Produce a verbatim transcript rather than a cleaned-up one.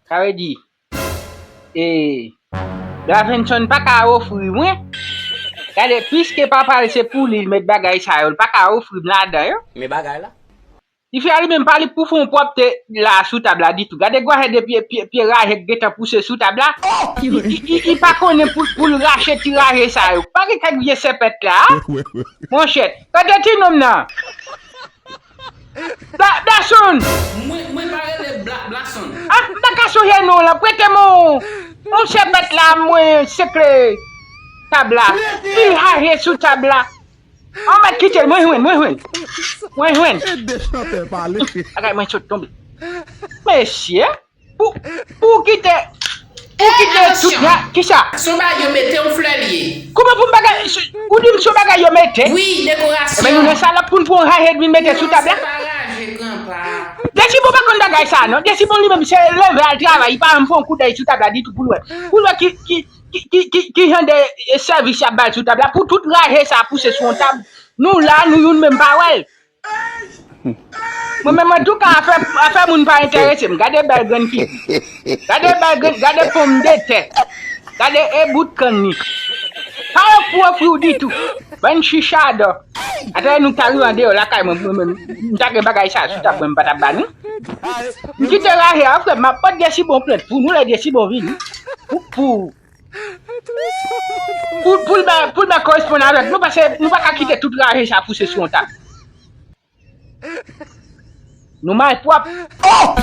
Sa vle di, e, Blavenson pa ka ofri mwen. Gade, piske papa l se pou li, l met bagay sa yo, l pa ka ofri m ladan yo. Men bagay la. Li fè li menm pa li pou fè yon pwòpte la sou tab la ditou. Gade gwayè de pye, pye, pye raje k gentan pouse sou tab la. Li, li, li, li pa konnen pou, pou l rache ti raje sa yo. Pa gen kèk vye sèpèt la, a? Monchè, gade ti nonm nan. Bla, Blason! Mwen, mwen pa rele Bla, Blason. Ah, m pa ka sonje non lan. Prete m yon, yon sèpèt la, mwen sekle tab la. Li raje sou tab la. An mèt kite l, mwen jwenn, mwen jwenn. Mwen jwenn. Ede chantè pale. Bagay mwen sot tonbe. Mesye, pou, pou kite, pou kite tout la, kisa? Son bagay yo mete yon flè li ye. Kouman pou m bagay, ou di m son bagay yo mete? Wi, dekorasyon. Ebyen, nou nan salòp pou n pran raje vin mete sou tab la. Non, se pa raje, granpa. Desibon pa konn bagay sa, non. Desibon li menm, se leve al travay, li pa janm fè yon koudèy sou tab la ditou pou l wè. Pou l wè ki, ki, ki, ki, ki, ki jan de, e, sèvis y ap ba l sou tab la, pou tout raje sa pouse sou yon tab. Nou la, nou youn menm pa wè l. Mwen menm, antouka, afè, afè moun pa enterese m. Gade bèl grenn figi. Gade bèl grenn, gade ponmdetè. Gade e bout kann li. Pa yon pou ofri w ditou. Bann chichadò. Atè nou ta rive andeyò lakay mwen, mwen menm, m ta gen bagay sa sou tab mwen, m pa t ap ba nou. M kite raje a, frè, m ap pot Desibon plent pou nou lè Desibon vini. Pou, pou, pou, pou l bay, pou l bay koresponn avèk nou, paske nou pa ka kite tout raje sa pouse sou yon tab. Nou malpwòp. Oh!